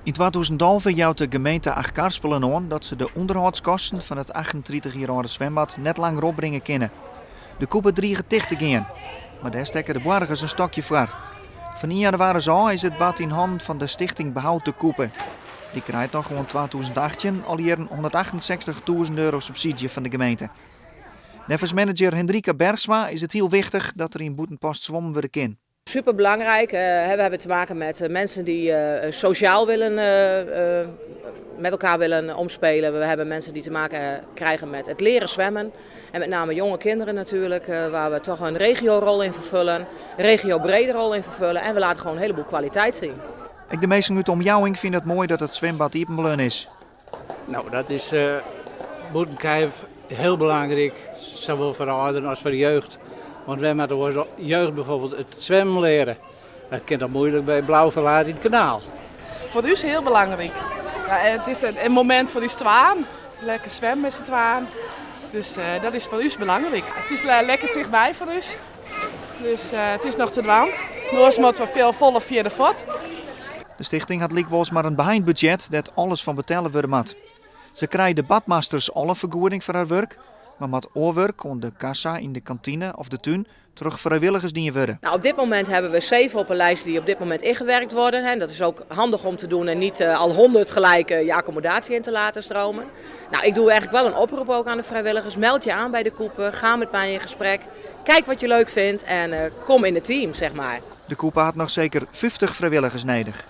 Yn 2012 jout de gemeente Achtkarspelen oan dat se de ûnderhâldskosten fan it 38 jier âlde swimbad net langer opbringe kinne. De Kûpe driget ticht te gean, mar dêr stekke de boargers in stokje foar. Fan ien jannewaris ôf is it bad yn hannen fan de Stichting Behoud de Kûpe. Dy krijt noch oant 2018 al jierren 168.000 euro subsydzje fan de gemeente. Neffens manager Hendrika Bergsma is it hiel wichtich dat der yn Bûtenpost swommen wurde kin. Super belangrijk. We hebben te maken met eh, mensen die eh, sociaal willen, met elkaar willen omspelen. We hebben mensen die te maken krijgen met het leren zwemmen. En met name jonge kinderen natuurlijk, waar we toch een regiorol in vervullen. Een regio-brede rol in vervullen. En we laten gewoon een heleboel kwaliteit zien. Ek de minsken út de omjouwing fine it moai dat it swimbad iepen bleaun is. No, dat is bûten kiif hiel belangryk, sawol foar de âlderen as foar de jeugd. Want wy moatte oars de jeugd bijvoorbeeld it swimmen leare. Dat kin dan muoilik by blau ferlaat yn it kanaal. Foar ús hiel belangryk. Ja, it is in momint foar ús twaen. Lekker swimme mei syn twaen. Dus dat is foar ús belangryk. It is lekker tichtby foar ús. Dus it is noch te dwaan. Oars moatte we folle, folle fierder fuort. De stichting hat lykwols mar in beheind budzjet dêr't alles fan betelle wurde moat. Se krije de badmasters al in fergoeding foar har wurk, mar moat oar wurk oan de kassa yn de kantine of de tún troch frijwilligers dien wurde. Nou, op dit moment hebben we 7 op een lijst die op dit moment ingewerkt worden. En dat is ook handig om te doen en niet al 100 gelijk je accommodatie in te laten stromen. Nou, ik doe eigenlijk wel een oproep ook aan de vrijwilligers. Meld je aan bij de Kûpe, ga met mij in gesprek. Kijk wat je leuk vindt en kom in het team, zeg maar. De Kûpe hat noch seker 50 frijwilligers nedich.